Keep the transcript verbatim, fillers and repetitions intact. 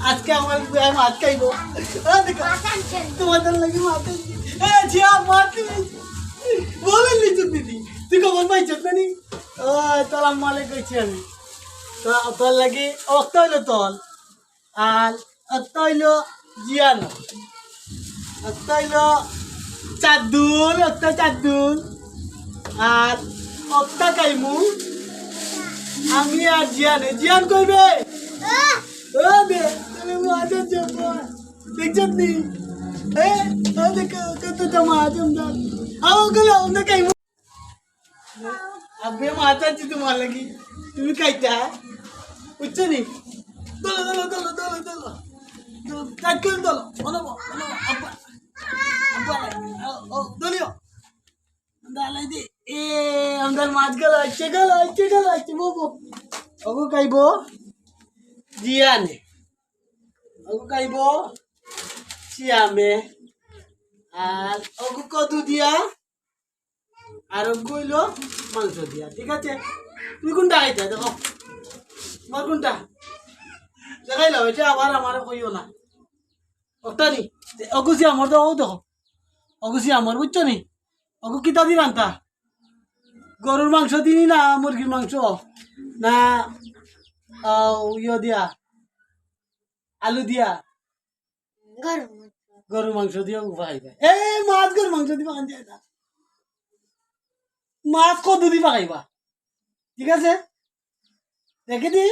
আজকে আমার বুয়া মাছ খাইবো। ও দেখো, তোমার লাগি মাছ আনছি। এ, জিয়া, মাছ আনছি। বলেন নি তো দিদি, তুই খবর পাইছস না নি? ও, তোর আম্মারে কইছি আমি। তো তোর লাগি অক্ত হইলো তোর। আর একটা হইলো জিয়ান, একটা হইলো চাদ্দুল, একটা চাদ্দুল, আর একটা কাইমু আমি আর জিয়ানে। জিয়ান কইবে? ও দে, তাহলে ও আজান যাবো। দেখছত নি? এ, ও দেখো, কতটা মাছ আমদার। আও গেল, আমরা কাইমু। আব্বে মাছ আনছি তোমার লাগি, তুমি খাইতা, বুঝছো নি? দলো, দলো, দলো, দলো, দলো। দলো, টাইট করে দলো। অনো বও, অনো বও, আব্বা, আব্বা, ও, ও, দলিও। দালাই দে। এ, আমদার মাছ গেল, আইছে গেল, আইছে গেল, আইছে, বউ, বউ। ওগো খাইবো জিয়ানে, ওগো খাইবো সিয়ামে, আর ওগো কদু দিয়া, আর ওগু হইলো মাংস দিয়া, ঠিক আছে? তুমি কোনটা খাইতা দেখো, তোমার কোনটা? দেখাইলাও, এটা আবার আমারে কইও না। ওটা নি, ওগু সিয়ামর দেখো, ও দেখো, ওগু সিয়ামর, বুঝছো নি? ওগু কিতা দি রানতা? গরুর মাংস দিনি না মুরগির মাংস? না, আহ, ইয়ো দিয়া, আলু দিয়া? গরুর মাংস। গরুর মাংস দিয়া উবা খাইবা। এ, মাছ গরুর মাংস দিবা খান যায় না। মাছ কদু দিবা খাইবা। ঠিক আছে? দেখি দি,